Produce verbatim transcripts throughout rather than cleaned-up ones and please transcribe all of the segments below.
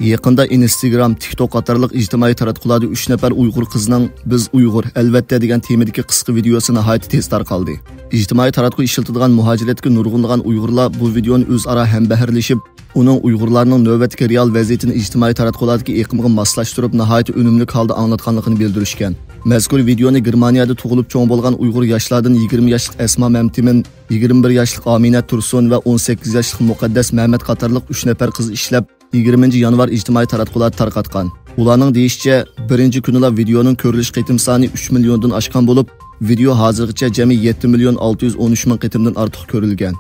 يېقىندا ئىنستگرام، تىكتوك قاتارلىق ئىجتىمائىي تاراتقۇلاردا ئۈچ نەپەر ئۇيغۇر قىزنىڭ «بىز ئۇيغۇر، ئەلۋەتتە» دېگەن تېمىدىكى قىسقا ۋىدېيوسى ناھايىتى تېز تارقالدى. ئىجتىمائىي تاراتقۇ ئىشلىتىدىغان مۇھاجىرەتتىكى نۇرغۇنلىغان ئۇيغۇرلار بۇ ۋىدېيونى ئۆزئارا ھەمبەھىرلىشىپ، ئۇنىڭ ئۇيغۇرلارنىڭ نۆۋەتتىكى رېئال ۋەزىيىتىنى ئىجتىمائىي تاراتقۇلاردىكى ئېقىمغا ماسلاشتۇرۇپ، ناھايىتى ئۈنۈملۈك ھالدا ئاڭلاتقانلىقىنى بىلدۈرۈشكەن. مەزكۇر ۋىدېيونى گېرمانىيەدە تۇغۇلۇپ چوڭ بولغان ئۇيغۇر ياشلاردىن يىگىرمە ياشلىق ئەسما مەمتىمىن، يىگىرمە بىر ياشلىق ئامىنە تۇرسۇن ۋە ئون سەككىز ياشلىق مۇقەددەس مەمەت قاتارلىق ئۈچ نەپەر قىز ئىشلەپ، يىگىرمىنچى يانۋار ئىجتىمائىي تاراتقۇلاردا تارقاتقان. ئۇلارنىڭ دېيىشىچە، بىرىنچى كۈنىلا ۋىدېيونىڭ كۆرۈلۈش قېتىم سانى ئۈچ مىليوندىن ئاشقان بولۇپ، ۋىدېيو ھازىرغىچە جەمئىي يەتتە مىليون ئالتە يۈز ئون ئۈچ مىڭ قېتىمدىن ئارتۇق كۆرۈلگەن.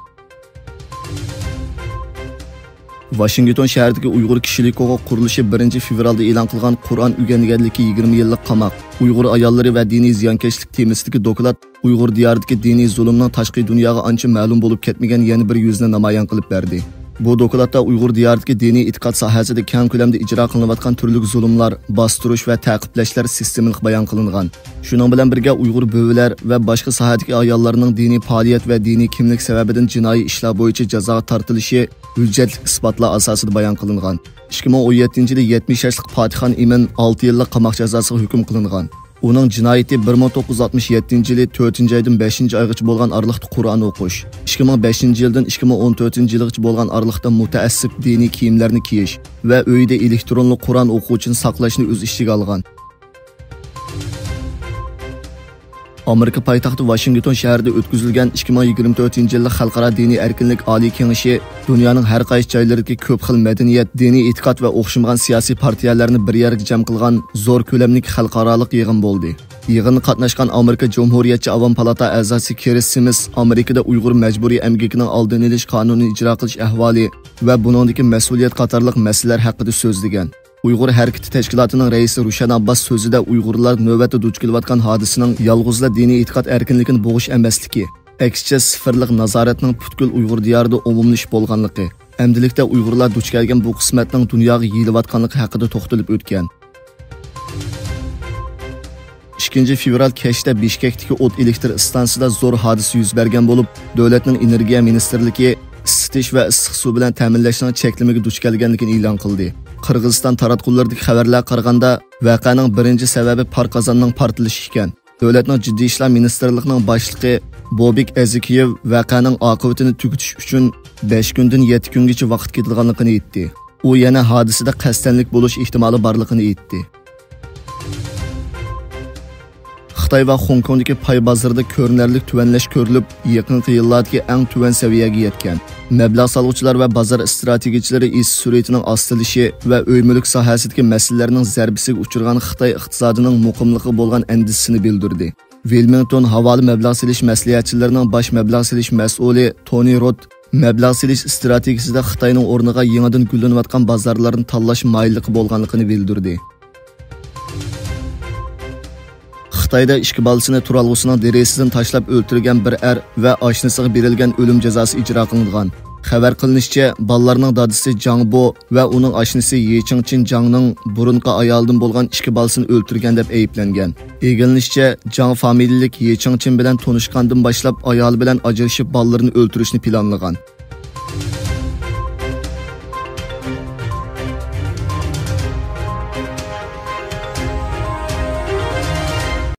ۋاشىنگتون شەھىرىدىكى ئۇيغۇر كىشىلىك ھوقۇق قۇرۇلۇشى بىرىنچى فېۋرالدا ئېلان قىلغان قۇرئان ئۆگەنگەنلىكى يىگىرمە يىللىق قاماق، ئۇيغۇر ئاياللىرى ۋە دىنىي زىيانكەشلىك تېمىسىدىكى دوكلات ئۇيغۇر دىيارىدىكى دىنىي زۇلۇمنىڭ تاشقى دۇنياغا ئانچە مەلۇم بولۇپ كەتمىگەن يەنە بىر يۈزىنى نامايان قىلىپ بەردى. بۇ دوكلاتتا ئۇيغۇر دىيارىدىكى دىنىي ئېتىقاد ساھەسىدە كەڭ كۆلەمدە ئىجرا قىلىنىۋاتقان تۈرلۈك زۇلۇملار، باستۇرۇش ۋە تەقىبلەشلەر سىستېمىلىق بايان قىلىنغان. شۇنىڭ بىلەن بىرگە، ئۇيغۇر بۆۋىلەر ۋە باشقا ساھەدىكى ئاياللارنىڭ دىنىي پائالىيەت ۋە دىنىي كىملىك سەۋەبىدىن جىنايى ئىشلار بويىچە جازاغا تارتىلىشى ھۆججەتلىك ئىسپاتلار ئاساسىدا بايان قىلىنغان. ئىككى مىڭ ئون يەتتىنچى يىلى يەتمىش ياشلىق پاتىخان ئىمىن ئالتە يىللىق قاماق جازاسىغا ھۆكۈم قىلىنغان. ئۇنىڭ جىنايىتى بىر مىڭ توققۇز يۈز ئاتمىش يەتتىنچى يىلى تۆتىنچى ئايدىن بەشىنچى ئايغىچە بولغان ئارىلىقتا قۇرئان ئوقۇش، ئىككى مىڭ بەشىنچى يىلدىن ئىككى مىڭ ئون تۆتىنچى يىلغىچە بولغان ئارىلىقتا مۇتەئەسسىپ دىنىي كىيىملەرنى كىيىش ۋە ئۆيىدە ئېلېكترونلۇق قۇرئان ئوقۇغۇچىنى ساقلاشنى ئۆز ئىچىگە ئالغان. ئامېرىكا پايتەختى ۋاشىنگتون شەھىرىدە ئۆتكۈزۈلگەن ئىككى مىڭ يىگىرمە تۆتىنچى يىللىق خەلقئارا دىنىي ئەركىنلىك ئالىي كېڭىشى دۇنيانىڭ ھەر قايسى جايلىرىدىكى كۆپ خىل مەدەنىيەت، دىنىي ئېتىقاد ۋە ئوخشىمىغان سىياسىي پارتىيەلەرنى بىر يەرگە جەم قىلغان زور كۆلەملىك خەلقئارالىق يىغىن بولدى. يىغىنغا قاتناشقان ئامېرىكا جۇمھۇرىيەتچى ئاۋام پالاتا ئەزاسى كىرىس سىمىس ئامېرىكىدا ئۇيغۇر مەجبۇرىي ئەمگىكىنىڭ ئالدىنى ئېلىش قانۇنىنى ئىجرا قىلىش ئەھۋالى ۋە بۇنىڭدىكى مەسئۇلىيەت قاتارلىق مەسىلىلەر ھەققىدە سۆزلىگەن. ئۇيغۇر ھەرىكىتى تەشكىلاتىنىڭ رەئىسى رۇشەن ئابباس سۆزىدە ئۇيغۇرلار نۆۋەتتە دۇچ كېلىۋاتقان ھادىسىنىڭ يالغۇزلا دىنىي ئېتىقاد ئەركىنلىكىنى بوغۇش ئەمەسلىكى، ئەكسىچە سىفىرلىق نازارەتنىڭ پۈتكۈل ئۇيغۇر دىيارىدا ئومۇملىشىپ بولغانلىقى، ئەمدىلىكتە ئۇيغۇرلار دۇچ كەلگەن بۇ قىسمەتنىڭ دۇنياغا يېيىلىۋاتقانلىقى ھەققىدە توختىلىپ ئۆتكەن. ئىككىنچى فېۋرال كەچتە بىشكەكتىكى ئوت ئېلېكتر ئىستانسىسىدا زور ھادىسە يۈز بەرگەن بولۇپ، دۆلەتنىڭ ئېنېرگىيە مىنىستىرلىكى ئىسسىتىش ۋە ئىسسىق سۇ بىلەن تەمىنلەشنىڭ چەكلىمىگە دۇچ كەلگەنلىكىنى ئېلان قىلدى. قىرغىزىستان تاراتقۇلىرىدىكى خەۋەرلەرگە قارىغاندا، ۋەقەنىڭ بىرىنچى سەۋەبى پار قازاننىڭ پارتلىشى ئىكەن. دۆلەتنىڭ جىددىي ئىشلار مىنىستىرلىقىنىڭ باشلىقى بوبىك ئەزىكىيېۋ ۋەقەنىڭ ئاقىۋىتىنى تۈگىتىش ئۈچۈن بەش كۈندىن يەتتە كۈنگىچە ۋاقىت كېتىدىغانلىقىنى ئېيتتى. ئۇ يەنە ھادىسىدە قەستەنلىك بولۇش ئېھتىمالى بارلىقىنى ئېيتتى. خىتاي ۋە خوڭكوڭدىكى پاي بازىرىدا كۆرۈنەرلىك تۆۋەنلەش كۆرۈلۈپ، يېقىنقى يىللاردىكى ئەڭ تۆۋەن سەۋىيەگە يەتكەن. مەبلەغ سالغۇچىلار ۋە بازار ئىستراتېگىيىچىلىرى ئېشىش سۈرئىتىنىڭ ئاستىلىشى ۋە ئۆي مۈلۈك ساھەسىدىكى مەسىلىلەرنىڭ زەربىسىگە ئۇچرىغان خىتاي ئىقتىسادىنىڭ مۇقىملىقىغا بولغان ئەندىشىسىنى بىلدۈردى. ۋىلمىڭتون ھاۋالە مەبلەغ سېلىش مەسلىھەتچىلىرىنىڭ باش مەبلەغ سېلىش مەسئۇلى تونى روت مەبلەغ سېلىش ئىستراتېگىيىسىدە خىتاينىڭ ئورنىغا يېڭىدىن گۈللىنىۋاتقان بازارلارنى تاللاش مايىللىقى بولغانلىقىنى بىلدۈردى. خىتايدا ئىككى بالىسىنى تۇرالغۇسىنىڭ دېرىزىسىدىن تاشلاپ ئۆلتۈرگەن بىر ئەر ۋە ئاشنىسىغا بېرىلگەن ئۆلۈم جازاسى ئىجرا قىلىنغان. خەۋەر قىلىنىشىچە، بالىلارنىڭ دادىسى جاڭ بو ۋە ئۇنىڭ ئاشنىسى يې چىڭچىن جاڭنىڭ بۇرۇنقى ئايالىدىن بولغان ئىككى بالىسىنى ئۆلتۈرگەن دەپ ئەيىبلەنگەن. ئىگىلىنىشىچە، جاڭ فامىلىلىك يې چىڭچىن بىلەن تونۇشقاندىن باشلاپ ئايالى بىلەن ئاجرىشىپ بالىلىرىنى ئۆلتۈرۈشنى پىلانلىغان.